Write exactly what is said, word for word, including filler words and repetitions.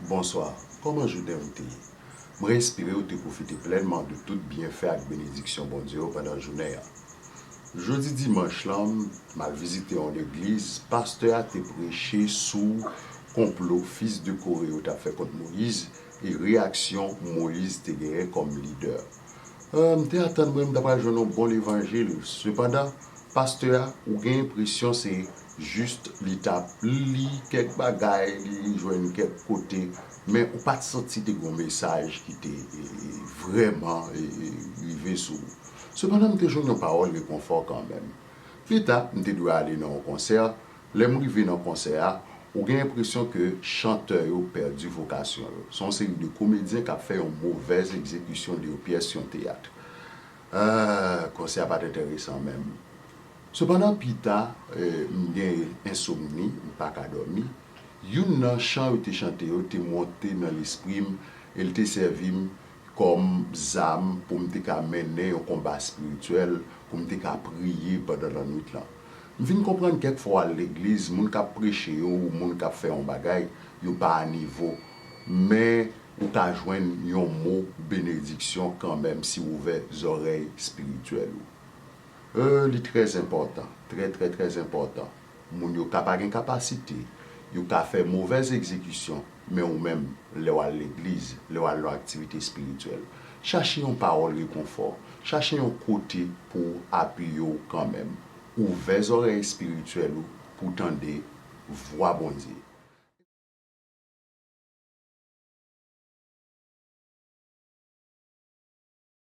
Bonswa, kòman jounen w te ye? Mwen espere w te pwofite plènman de tout byenfè ak benediksyon Bondye yo pandan jounen an. Jodi dimanch lan, m al vizite yon legliz, pastè a te preche sou konplo fis de Kore yo t ap fè kont Moyiz e reyaksyon Moyiz te genyen kòm lidè. M te atann mwen m ta pral jwenn yon bon levanjil. Sepandan, pastè a, ou gen enpresyon se jis li t ap li kèk bagay, li jwenn kèk kote, men ou pa t santi te gen yon mesaj ki te vrèman rive sou ou. Sepandan, m te jwenn yon pawòl rekonfò kanmenm. Pita, m te dwe ale nan yon konsè. Lè m rive nan konsè a, ou gen enpresyon ke chantè yo pèdi vokasyon yo. Se yon seri de komedyen k ap fè yon movèz egzekisyon de yon pyès yon teyat. Ah, konsè a pa t enteresan menm. Sepandan, pita, eh, m gen ensomni, m pa ka dòmi. Youn nan chan yo te chante yo te monte nan lespri m e l te sèvi m kòm zam pou m te ka mennen yon konba espirityèl, pou m te ka priye pandan lannwit lan. M vin konprann kèk fwa w al legliz, moun k ap preche yo ou moun k ap fè yon bagay, yo pa a nivo. Men, ou ka jwenn yon mo benediksyon kanmenm si w ouvè zòrèy espirityèl ou. Euh, li trè enpòtan, trè, trè, trè enpòtan. Moun yo ka pa gen kapasite, yo ka fè movèz egzekisyon, men ou menm, lè w al legliz, lè w al nan aktivite espirityèl, chache yon pawòl rekonfò, chache yon kote pou w apiye w kanmenm. Ouvè zòrèy espirityèl ou pou w tande vwa Bondye.